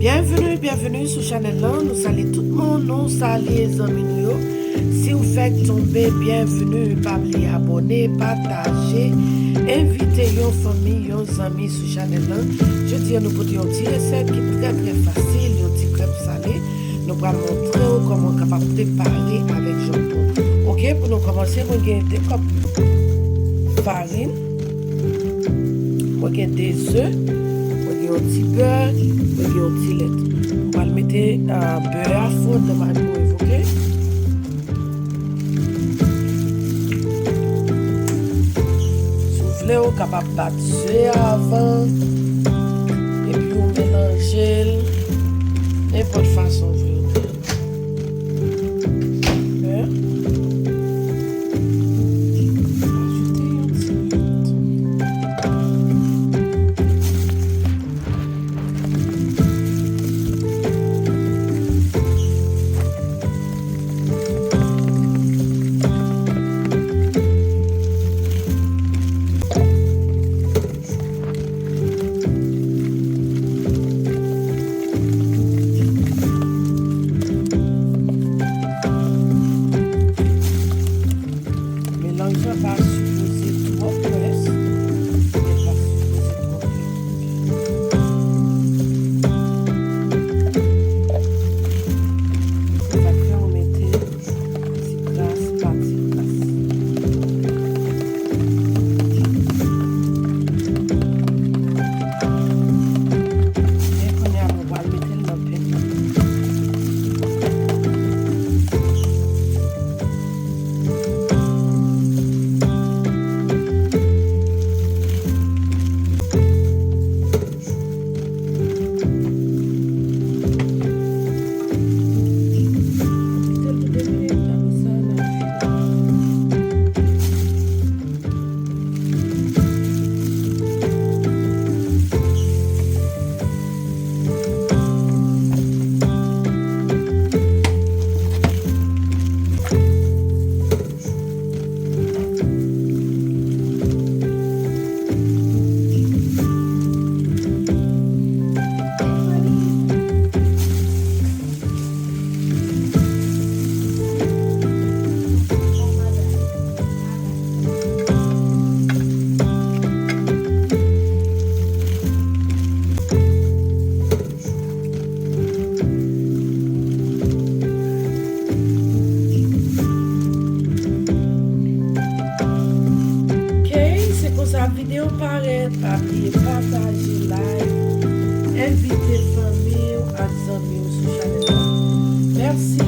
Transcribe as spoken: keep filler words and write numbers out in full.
Byenveni, byenveni sou chanèl lan. Nou salye tout moun, nou salye zanmi nou yo. Si w fèk tonbe, byenveni. Pa bliye abòne, pataje, envite yon fanmi, yon zanmi sou chanèl lan. Jodi a, nou pote yon ti resèt ki trè, trè fasil, yon ti krèp sale. Nou pral montre w kòman w kapab prepare avèk janbon. Oke, pou nou kòmanse, mwen gen de kòp farin. Mwen gen de ze, mwen gen yon ti bè, mwen gen yon ti lèt. Mwen pral mete, ah, bè a fon nan microwave, oke? Si w vle, ou kapab bat ze a avan, epi ou melanje l, nenpòt fason w vle, oke? Ajoute yon ti lèt. Melanj lan pa sipoze twò près, li pa sipoze twò plen. Se sa k fè ou mete ti kras pa ti kras. E kounye a, nou pral mete l nan pèn nan. Ok, se konsa videyo parèt. Pa bliye pataje, like, envite fanmi w ak zanmi w sou chanèl la. Mèsi